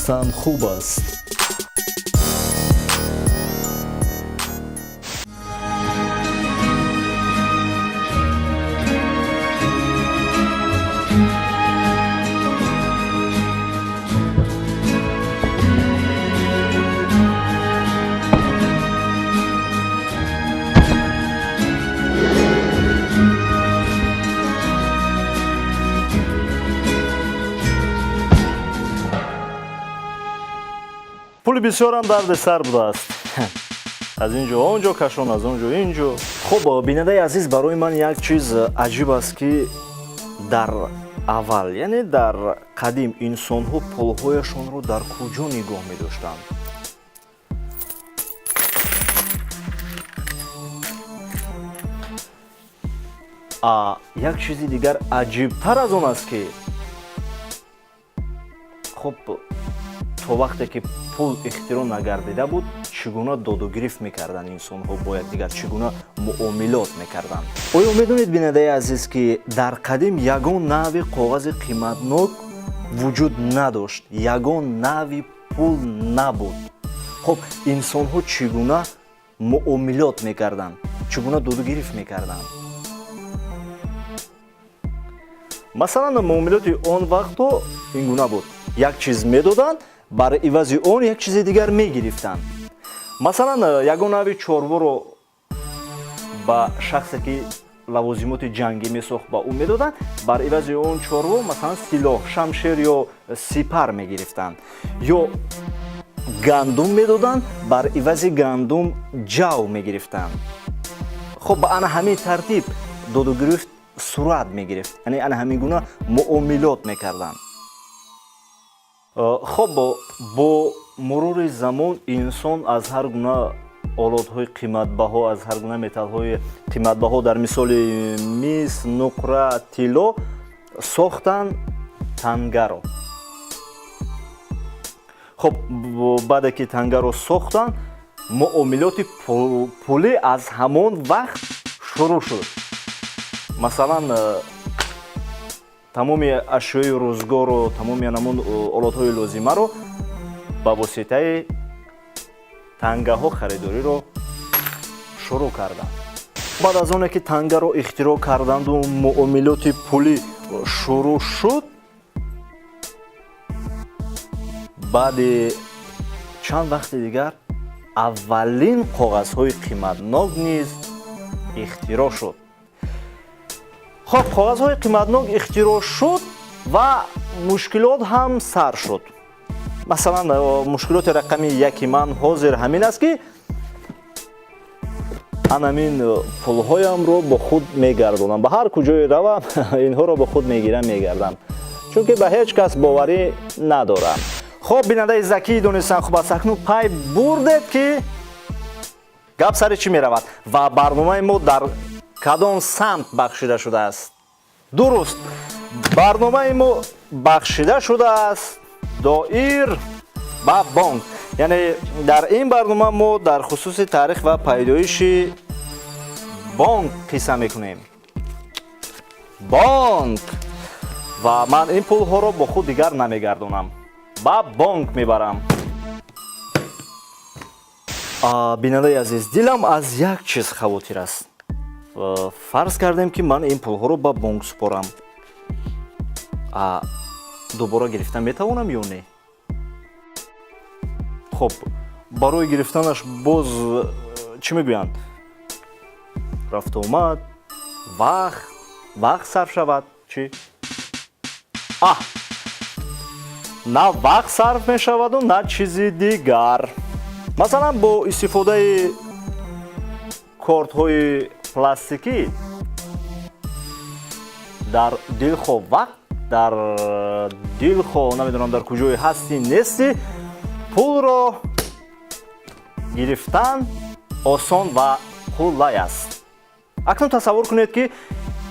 Донистан хуб аст. Пули бисёрам дардисар будааст, аз ин ҷо он ҷо кашон, аз он ҷо ин ҷо. Хуб, бинандаи азиз, барои ман як чиз аҷиб аст, ки дар аввал, яъне дар қадим, инсонҳо пулҳояшонро дар куҷо нигоҳ медоштанд? А як чизи дигар аҷибтар аз он аст, ки хуб, то вақте ки пул ихтироъ нагардида буд, чӣ гуна додугирифт мекарданд инсонҳо бо якдигар, чӣ гуна муомилот мекарданд? Оё медонед, бинандаи азиз, ки дар қадим ягон навъи коғази қиматнок вуҷуд надошт, ягон навъи пул набуд? Хуб, инсонҳо чӣ гуна муомилот мекарданд, чӣ гуна додугирифт мекарданд? Масалан, муомилоти он вақтҳо ин гуна буд: як чиз медоданд, бар ивази он як чизи дигар мегирифтанд. Масалан, ягон нави чорворо ба шахсе, ки лавозимоти ҷангӣ месохт, ба ӯ медоданд, бар ивази он чорво, масалан, силоҳ, шамшер ё сипар мегирифтанд, ё гандум медоданд, бар ивази гандум ҷав мегирифтанд. Хуб, ба ана ҳамин тартиб додугирифт сурат мегирифт, яъне ана ҳамин гуна муомилот мекарданд. Хуб, бо мурури замон инсон аз ҳар гуна олотҳои қиматбаҳо, аз ҳар гуна металлҳои қиматбаҳо, дар мисоли мис, нуқра, тилло, сохтанд тангаро. Хуб, баъде ки тангаро сохтанд, муомилоти пулӣ аз ҳамон вақт шурӯъ шуд. Масалан, тамоми ашёи рӯзгору тамоми анамун олотҳои лозимаро ба воситаи тангаҳо харидориро шурӯъ карданд. Баъд аз оне ки тангаро ихтироъ карданду муомилоти пулӣ шурӯъ шуд, баъди чанд вақти дигар аввалин коғазҳои қиматнок низ ихтироъ шуд. Хоб, коғазҳои қиматнок ихтироъ шуд ва мушкилот ҳам сар шуд. Масалан, мушкилоти рақами яки ман ҳозир ҳамин аст, ки анамин пулҳоямро бо худ мегардонам. Ба ҳар куҷое равам, инҳоро бо худ мегирам, мегардам, чунки ба ҳеҷ кас боварӣ надорам. Хоб, бинандаи закии донистан хуб аст, акнун пай бурдед, ки гап сари чӣ меравад ва барномаи мо дар кадом самт бахшида шудааст. Дуруст, барномаи мо бахшида шудааст доир ба бонк, яъне дар ин барнома мо дар хусуси таърих ва пайдоиши бонк қисса мекунем. Бонк! Ва ман ин пулҳоро бо худ дигар намегардонам, ба бонк мебарам. Бинандаи азиз, дилам аз як чиз хавотир аст. Фарз кардем, ки ман ин пулҳоро ба бонк супорам, дубора гирифта метавонам ё не? Хуб, барои гирифтанаш боз чӣ мегӯянд, рафтуомад, вақт сарф шавад. Чӣ? А на вақт сарф мешаваду, на чизи дигар. Масалан, бо истифодаи кортҳои пластикӣ дар дилхоҳ вақт, дар дилхоҳ, намедонам, дар куҷое ҳастӣ, нестӣ, пулро гирифтан осон ва қулай аст. Акнун тасаввур кунед, ки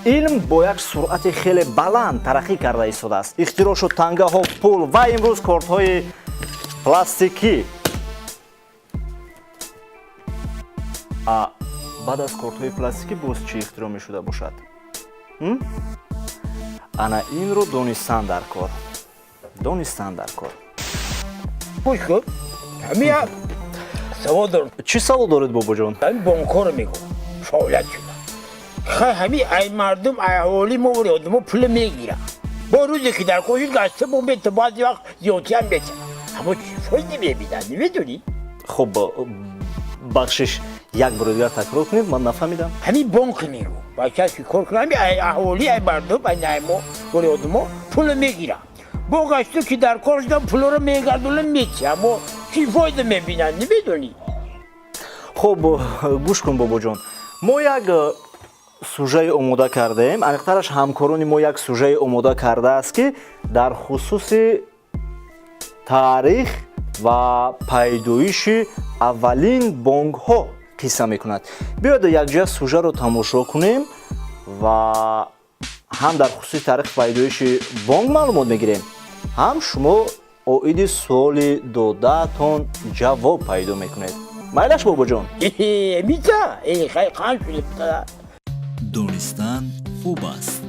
илм бо як суръати хеле баланд тараққӣ карда истодааст. Ихтироъ шуд тангаҳо, пул ва имрӯз кортҳои пластикӣ. Баъд аз кортҳои пластикӣ боз чӣ ихтироъ мешуда бошад? Ана инро донистан дар кор, донистан дар кор. Гӯш кун, ҳамин як савол дорам. Чӣ савол доред, бобоҷон? Ҳамин бонкҳоро мегӯ, фаъолият шуда. Хай, ҳамин ай мардум, ай аҳолӣ, мо вори одамо пул мегирад. Бо рӯзе ки дар кор шуд, гаштта бо мета, баъзе вақт зиёдтиам мета. Аммо чӣ фоида мебинад, намедонӣ? Хуб, бахшиш, як бори дигар такрор кунед, ман нафаҳмидам. Ҳамин бонк мегӯ, бача ки кор кунад, ҳамин ай аҳолӣ, ай мардум, ай наймо вори одамо пул мегирад. Бо гашту ки дар кор шудам, пулоро мегардонам, мети. Аммо чӣ фоида мебинад, намедонӣ? Хуб, гӯш кун, бобоҷон, мо як сужаи омода кардаем, аниқтараш ҳамкорони мо як сужаи омода кардааст, ки дар хусуси таърих ва пайдоиши аввалин бонкҳо қисса мекунад. Биёед, якҷоя сужаро тамошо кунем ва ҳам дар хусуси таърихи пайдоиши бонк маълумот мегирем, ҳам шумо оиди суоли додаатон ҷавоб пайдо мекунед. Майлаш, бобоҷон? Мита, хай, қан шуда. Донистан хуб аст.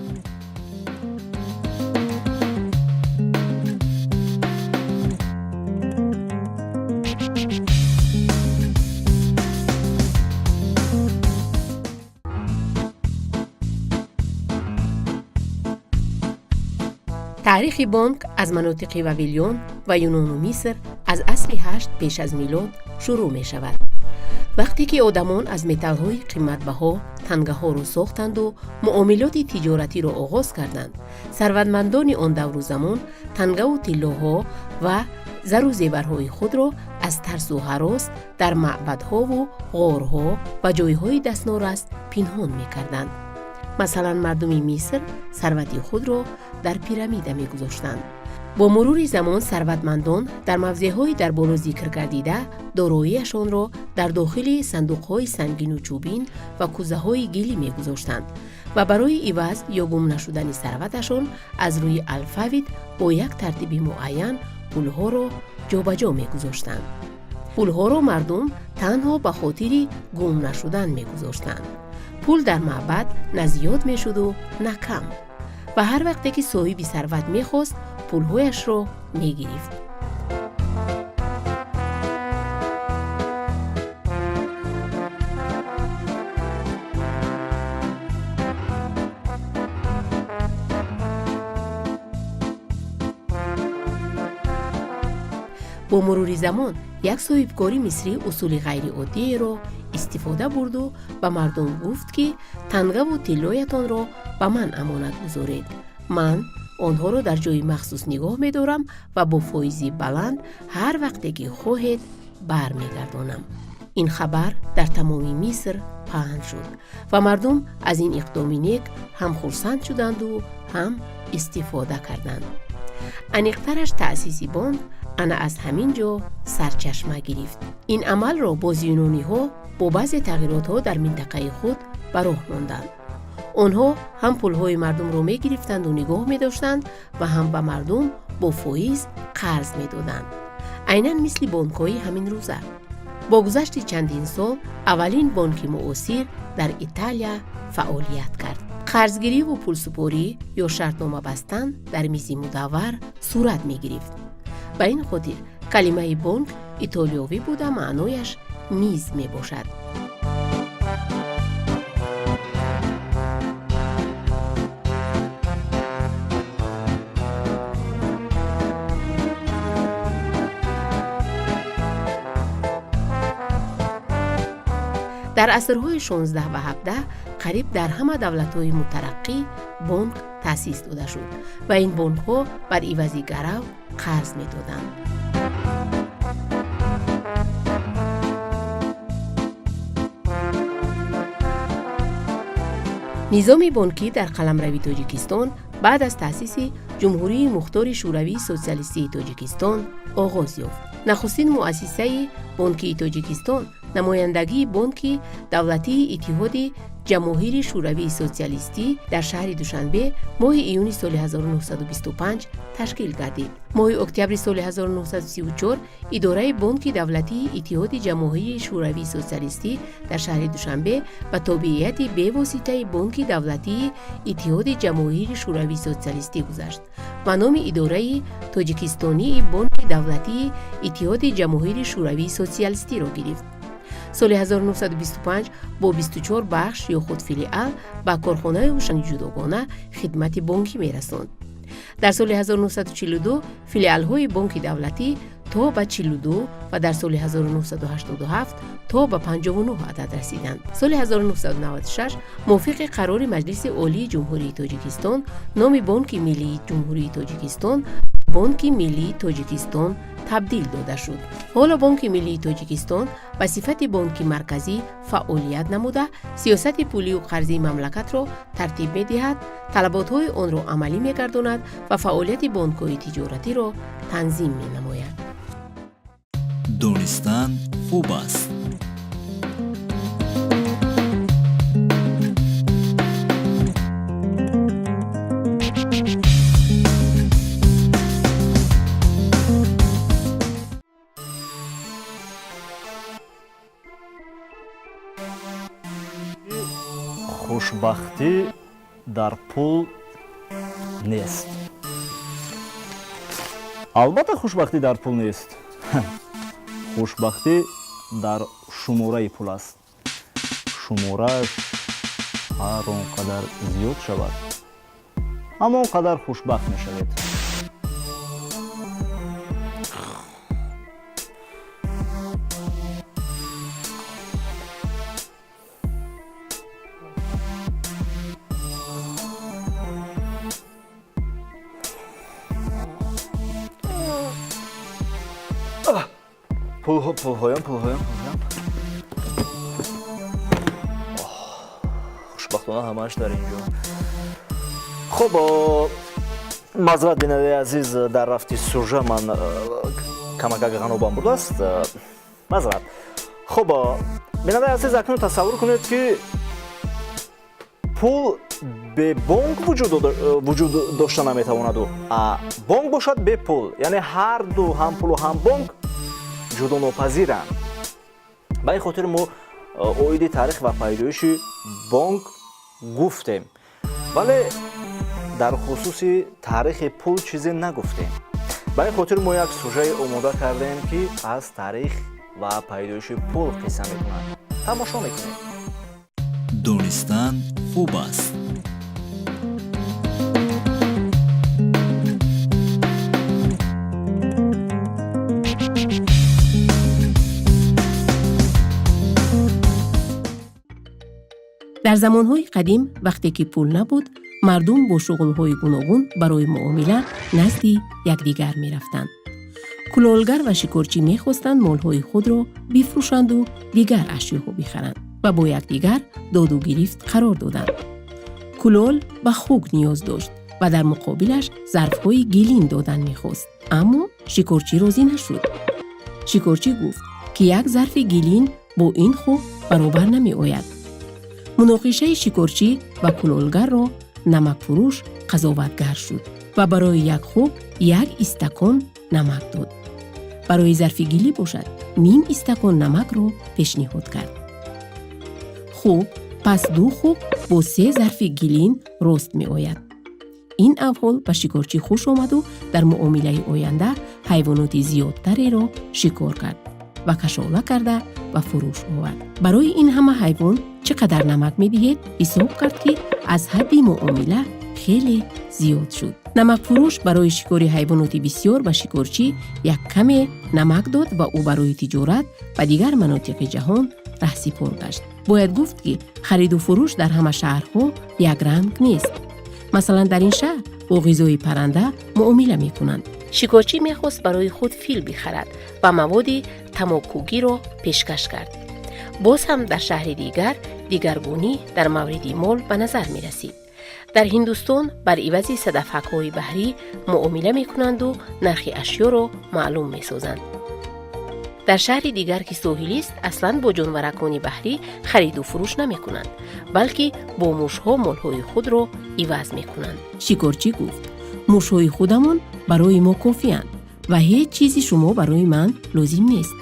Таърихи бонк аз манотиқи Вавилён ва Юнону Миср аз асри 8 пеш аз милод шурӯъ мешавад. Вақте ки одамон аз металлҳои қиматбаҳо тангаҳоро сохтанду муомилоти тиҷоратиро оғоз карданд, сарватмандони он давру замон тангаву тиллоҳо ва зару зеварҳои худро аз тарсу ҳарос дар маъбадҳову ғорҳо ва ҷойҳои дастнорас пинҳон мекарданд. Масалан, мардуми Миср сарвати худро дар пирамида мегузоштанд. Бо мурури замон сарватмандон дар мавзеъҳои дар боло зикр гардида дороиашонро дар дохили сандуқҳои сангину чӯбин ва кӯзаҳои гилӣ мегузоштанд ва барои иваз ё гум нашудани сарваташон аз рӯи алфавит бо як тартиби муайян пулҳоро ҷобаҷо мегузоштанд. Пулҳоро мардум танҳо ба хотири гум нашудан мегузоштанд. Пул дар маъбад на зиёд мешуду на кам ва ҳар вақте ки соҳиби сарват мехост, пулҳояшро мегирифт. Бо мурури замон як соҳибкори мисрӣ усули ғайриоддиеро истифода бурду ба мардум гуфт, ки тангаву тиллоятонро ба ман амонат гузоред, ман онҳоро дар ҷои махсус нигоҳ медорам ва бо фоизи баланд ҳар вақте ки хоҳед бармегардонам. Ин хабар дар тамоми Миср паҳн шуд ва мардум аз ин иқдоми нек ҳам хурсанд шуданду, ҳам истифода карданд. Аниқтараш, таъсиси бонк ана аз ҳамин ҷо сарчашма гирифт. Ин амалро боз юнониҳо бо баъзе тағйиротҳо дар минтақаи худ ба роҳ монданд. Онҳо ҳам пулҳои мардумро мегирифтанду нигоҳ медоштанд ва ҳам ба мардум бо фоиз қарз медоданд, айнан мисли бонкҳои ҳамин рӯза. Бо гузашти чандин сол аввалин бонки муосир дар Италия фаъолият кард. Қарзгириву пулсупорӣ ё шартнома бастан дар мизи мудаввар сурат мегирифт. Ба ин хотир калимаи бонк итолиёвӣ буда, маънояш миз мебошад. Дар асрҳои 16 ва 17 қариб дар ҳама давлатҳои мутараққӣ бонк таъсис дода шуд ва ин бонкҳо бар ивази гарав қарз медоданд. Низоми бонкӣ дар қаламрави Тоҷикистон баъд аз таъсиси Ҷумҳурии Мухтори Шӯравии Социалистии Тоҷикистон оғоз ёфт. Нахустин муассисаи бонкии Тоҷикистон намояндагии Бонки давлатии Иттиҳоди Ҷамоҳири Шӯравии Социалистӣ дар шаҳри Душанбе моҳи июни соли 1925 ташкил гардид. Моҳи октябри соли 1934 идораи Бонки давлатии Иттиҳоди Ҷамоҳири Шӯравии Социалистӣ дар шаҳри Душанбе ба тобеияти бевоситаи Бонки давлатии Иттиҳоди Ҷамоҳири Шӯравии Социалистӣ гузашт ва номи идораи Тоҷикистонии Бонки давлатии Иттиҳоди Ҷамоҳири Шӯравии Социалистиро гирифт. Соли 1925 бо 24 бахш ё худ филиал ба корхонаю ҷудогона хидмати бонкӣ мерасонд. Дар соли 1942 филиалҳои бонки давлатӣ то ба 42 ва дар соли 1987 то ба 59 адад расиданд. Соли 1996 мувофиқи қарори Маҷлиси Олии Ҷумҳурии Тоҷикистон номи Бонки миллии Ҷумҳурии Тоҷикистон Бонки миллии Тоҷикистон табдил дода шуд. Ҳоло Бонки миллии Тоҷикистон ба сифати бонки марказӣ фаъолият намуда, сиёсати пулию қарзии мамлакатро тартиб медиҳад, талаботҳои онро амалӣ мегардонад ва фаъолияти бонкҳои тиҷоратиро танзим менамояд. Донистан хуб аст. Хушбахтӣ дар пул нест. Албатта, хушбахтӣ дар пул нест, хушбахтӣ дар шумораи пул аст. Шуморааш ҳар он қадар зиёд шавад, ҳамон қадар хушбахт мешавед. Пулҳо, пулҳоям, пулҳоям, пулҳоям. Хушбахтона ҳамааш дар ин ҷо. Хуб, маъзарат, бинандаи азиз, дар рафти сужа ман камакак ғанобам будааст, маъзарат. Хуб, бинандаи азиз, акнун тасаввур кунед, ки пул бе бонк вуҷуд дошта наметавонаду бонк бошад бе пул. Яъне ҳар ду, ҳам пулу ҳам бонк, ҷудонопазиранд. Ба ин хотир мо оиди таърих ва пайдоиши бонк гуфтем, вале дар хусуси таърихи пул чизе нагуфтем. Ба ин хотир мо як сужае омода кардем, ки аз таърих ва пайдоиши пул қисса мекунад. Тамошо мекунем. Донистан хуб аст. Дар замонҳои қадим, вақте ки пул набуд, мардум бо шуғлҳои гуногун барои муомила назди якдигар мерафтанд. Кулолгар ва шикорчӣ мехостанд молҳои худро бифурӯшанду дигар ашёҳо бихаранд ва бо якдигар доду гирифт қарор доданд. Кулол ба хук ниёз дошт ва дар муқобилаш зарфҳои гилин додан мехост, аммо шикорчӣ розӣ нашуд. Шикорчӣ гуфт, ки як зарфи гилин бо ин хук баробар намеояд. Муноқишаи шикорчӣ ва кулолгарро намакфурӯш қазоватгар шуд ва барои як хук як истакон намак дод, барои зарфи гилӣ бошад, ним истакон намакро пешниҳод кард. Хуб, пас ду хук бо се зарфи гилин рост меояд. Ин аҳвол ба шикорчӣ хуш омаду дар муомилаи оянда ҳайвоноти зиёдтареро шикор кард ва кашола карда ба фурӯш овард. Барои ин ҳама ҳайвон чӣ қадар намак медиҳед? Ҳисоб кард, ки аз ҳадди муомила хеле зиёд шуд. Намакфурӯш барои шикори ҳайвоноти бисьёр ба шикорчӣ як каме намак дод ва ӯ барои тиҷорат ба дигар манотиқи ҷаҳон раҳсипор гашт. Бояд гуфт, ки хариду фурӯш дар ҳама шаҳрҳо якранг нест. Масалан, дар ин шаҳр бо ғизои парранда муомила мекунанд. Шикорчӣ мехост барои худ фил бихарад ва маводи тамокугиро пешкаш кард. Боз ҳам дар шаҳри дигар дигаргунӣ дар мавриди мол ба назар мерасид. Дар Ҳиндустон бар ивази садафакҳои баҳрӣ муомила мекунанду нархи ашёро маълум месозанд. Дар шаҳри дигар, ки соҳилист, аслан бо ҷонваракони баҳрӣ хариду фурӯш намекунанд, балки бо мушҳо молҳои худро иваз мекунанд. Шикорчӣ гуфт: «Мушҳои худамон барои мо кофианд ва ҳеҷ чизи шумо барои ман лозим нест.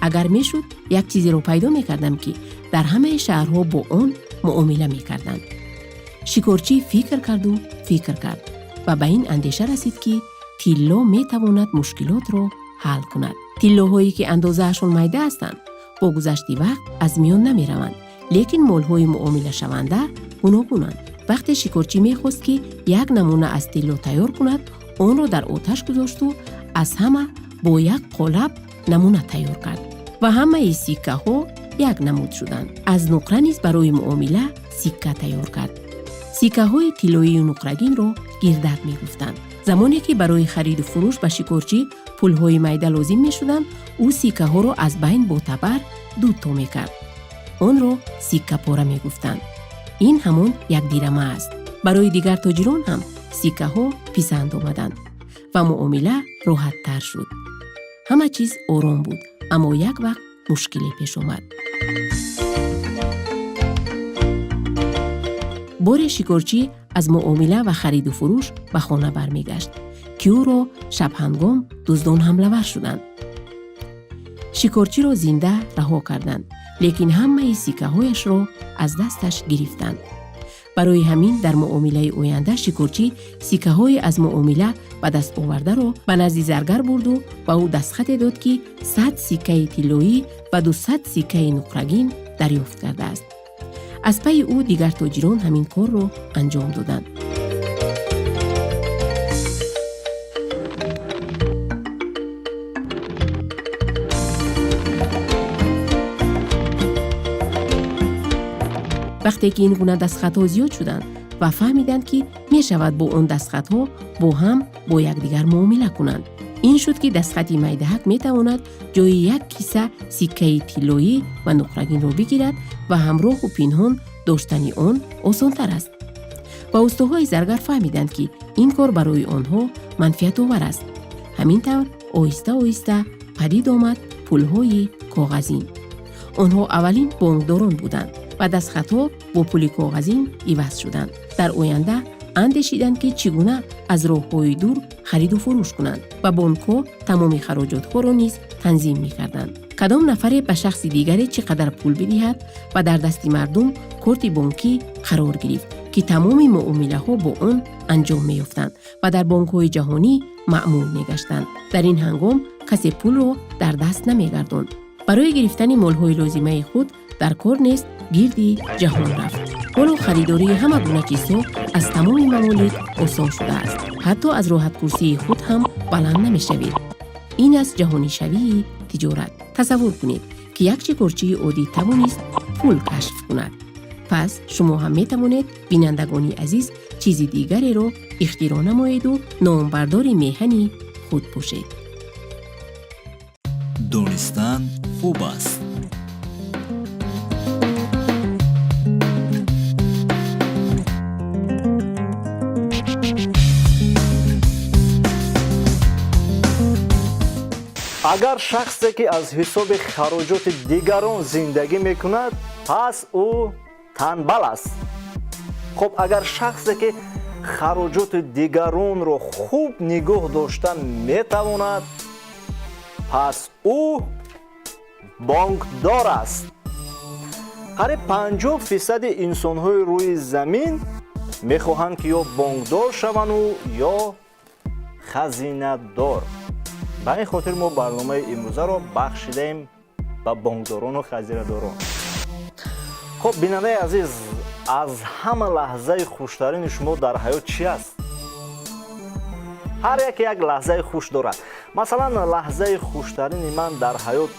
Агар мешуд, як чизеро пайдо мекардам, ки дар ҳамаи шаҳрҳо бо он муомила мекарданд». Шикорчӣ фикр карду фикр кард ва ба ин андеша расид, ки тилло метавонад мушкилотро ҳал кунад. Тиллоҳое, ки андозаашон майда ҳастанд, бо гузашти вақт аз миён намераванд, лекин молҳои муомилашаванда гуногунанд. Вақте шикорчӣ мехост, ки як намуна аз тилло тайёр кунад, онро дар оташ гузошту аз ҳама бо як қолаб намуна тайёр кард ва ҳамаи сиккаҳо як намуд шуданд. Аз нуқра низ барои муомила сикка тайёр кард. Сиккаҳои тиллоию нуқрагинро гирдак мегуфтанд. Замоне ки барои хариду фурӯш ба шикорчӣ пулҳои майда лозим мешуданд, ӯ сиккаҳоро аз байн бо табар дуто мекард. Онро сиккапора мегуфтанд. Ин ҳамон як дирама аст. Барои дигар тоҷирон ҳам сиккаҳо писанд омаданд ва муомила роҳаттар шуд. Ҳама чиз ором буд, аммо як вақт мушкиле пеш омад. Боре шикорчӣ аз муомила ва хариду фурӯш ба хона бармегашт, ки ӯро шабҳангом дуздон ҳамлавар шуданд. Шикорчиро зинда раҳо карданд, лекин ҳамаи сиккаҳояшро аз дасташ гирифтанд. Барои ҳамин дар муомилаи оянда шикорчӣ сиккаҳои аз муомила ба даст овардаро ба назди заргар бурду ба ӯ дастхате дод, ки 100 сиккаи тиллоӣ ва 200 сиккаи нуқрагин дарёфт кардааст. Аз пайи ӯ дигар тоҷирон ҳамин корро анҷом доданд. Вақте ки ин гуна дастхатҳо зиёд шуданд ва фаҳмиданд, ки мешавад бо он дастхатҳо бо ҳам бо якдигар муомила кунанд, ин шуд, ки дастхати майдаҳак метавонад ҷои як киса сиккаи тиллоӣ ва нуқрагинро бигирад ва ҳамроҳу пинҳон доштани он осонтар аст. Ва устоҳои заргар фаҳмиданд, ки ин кор барои онҳо манфиатовар аст. Ҳамин тавр оҳиста оҳиста падид омад пулҳои коғазин. Онҳо аввалин бонкдорон буданд ва дастхатҳо бо пули коғазин иваз шуданд. Дар оянда андешиданд, ки чӣ гуна аз роҳҳои дур хариду фурӯш кунанд ва бонкҳо тамоми хароҷотҳоро низ танзим мекарданд. Кадом нафаре ба шахси дигаре чӣ қадар пул бидиҳад, ва дар дасти мардум корти бонкӣ қарор гирифт, ки тамоми муомилаҳо бо он анҷом меёфтанд ва дар бонкҳои ҷаҳонӣ маъмул мегаштанд. Дар ин ҳангом касе пулро дар даст намегардонд. Барои гирифтани молҳои лозимаи худ дар кор нест гирди ҷаҳон рафт. Ҳоло харидории ҳама гуна чизҳо аз тамоми мамолик осон шудааст. Ҳатто аз роҳаткурсии худ ҳам баланд намешавед. Ин аст ҷаҳонишавии тиҷорат. Тасаввур кунед, ки як шикорчии оддӣ тавонист пул кашф кунад. Пас шумо ҳам метавонед, бинандагони азиз, чизи дигареро ихтироъ намоеду номбардори меҳани худ бошед. Донистан хуб аст. Агар шахсе, ки аз ҳисоби хароҷоти дигарон зиндагӣ мекунад, пас ӯ танбал аст. Хуб, агар шахсе, ки хароҷоти дигаронро хуб нигоҳ дошта метавонад, пас ӯ бонкдор аст. Қариб 50 фисади инсонҳои рӯи замин мехоҳанд, ки ё бонкдор шаванду ё хазинадор. Ба ин хотир мо барномаи имрӯзаро бахшидаем ба бонкдорону хазинадорон. Хуб, бинандаи азиз, аз ҳама лаҳзаи хуштарини шумо дар ҳаёт чӣ аст? Ҳар яке як лаҳзаи хуш дорад. Масалан, лаҳзаи хуштарини ман дар ҳаёт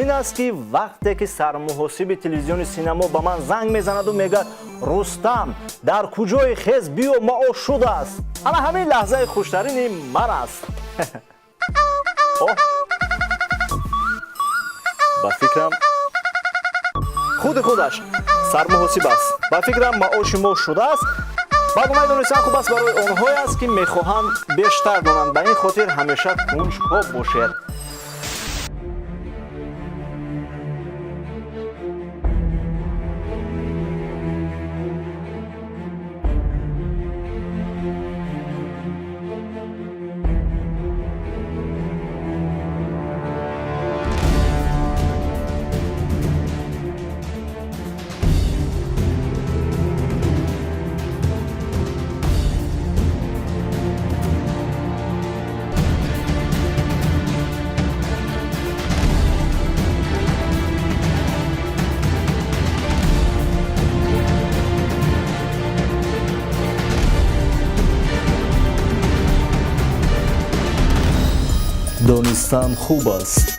ин аст, ки вақте ки сармуҳосиби телевизиони Синамо ба ман занг мезанаду мегӯяд: «Рустам, дар куҷои? Хез, биё, маош шудааст». Ана ҳамин лаҳзаи хуштарини ман аст. О, ба фикрам, худи худаш сармуҳосиб аст. Ба фикрам, маоши мо шудааст. Барномаи «Донистан хуб аст» барои онҳое аст, ки мехоҳанд бештар донанд. Ба ин хотир ҳамеша кунҷков бошед. Донистан хуб аст.